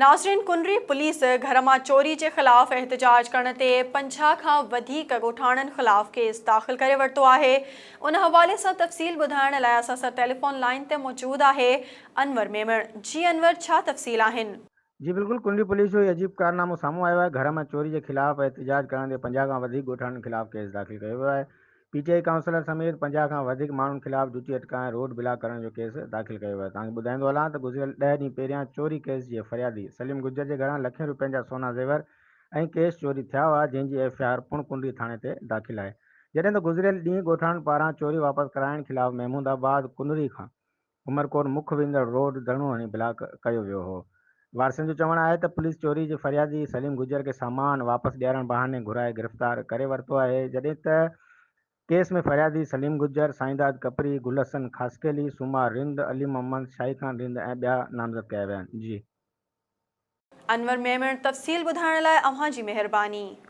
ناظرين ڪنري پوليس گهر مان چوري جي خلاف احتجاج ڪرڻ تي 50 کان وڌيڪ ڳوٺاڻن خلاف ڪيس داخل ڪري ورتو آهي ان حوالي سان تفصيل ٻڌائڻ لاء اسان سان ٽيليفون لائين تي موجود آهي انور ميمڻ جي انور ڇا تفصيل آهن. جي بلڪل ڪنري پوليس جو هي عجيب ڪارنامو سامهون آيو آهي گهر مان چوري جي خلاف احتجاج ڪرڻ تي 50 کان وڌيڪ ڳوٺاڻن خلاف ڪيس داخل ڪيو ويو آهي پي ٽي I councillor سميت 50 کان وڌيڪ ماڻهن خلاف ڊيوٽي اٽڪائي روڊ بلاڪ ڪرڻ جو ڪيس داخل ڪيو ويو. توهان کي ٻڌائيندو هلان ته گذريل ڏهه ڏينهن پهريان چوري ڪيس جي فريادي سليم گجر جي گهران لکين روپين جا سونا زيور ۽ ڪيش چوري ٿيا هئا جنهن جي ايف I R پڻ ڪنري ٿاڻي تي داخل آهي جڏهن ته گذريل ڏينهن ڳوٺاڻن پاران چوري واپس ڪرائڻ خلاف محمود آباد ڪنري کان عمرڪوٽ مک ويندڙ روڊ ڌرڻو هڻي بلاڪ ڪيو ويو هو. وارثن جو چوڻ آهي ته پوليس چوري جي فريادي سليم گجر کي سامان واپس ڏيارڻ بهاني گهرائي گرفتار ڪري ورتو آهي جڏهن ته ڪيس ۾ فريادي سليم گجر، سائينداد ڪپري، گل حسن خاصخيلي، سومار رند، علي محمد، شاهي خان رند ۽ ٻيا نامزد ڪيا ويا آهن. جي. انور ميمڻ تفصيل ٻڌائڻ لاء اوهان جي مهرباني.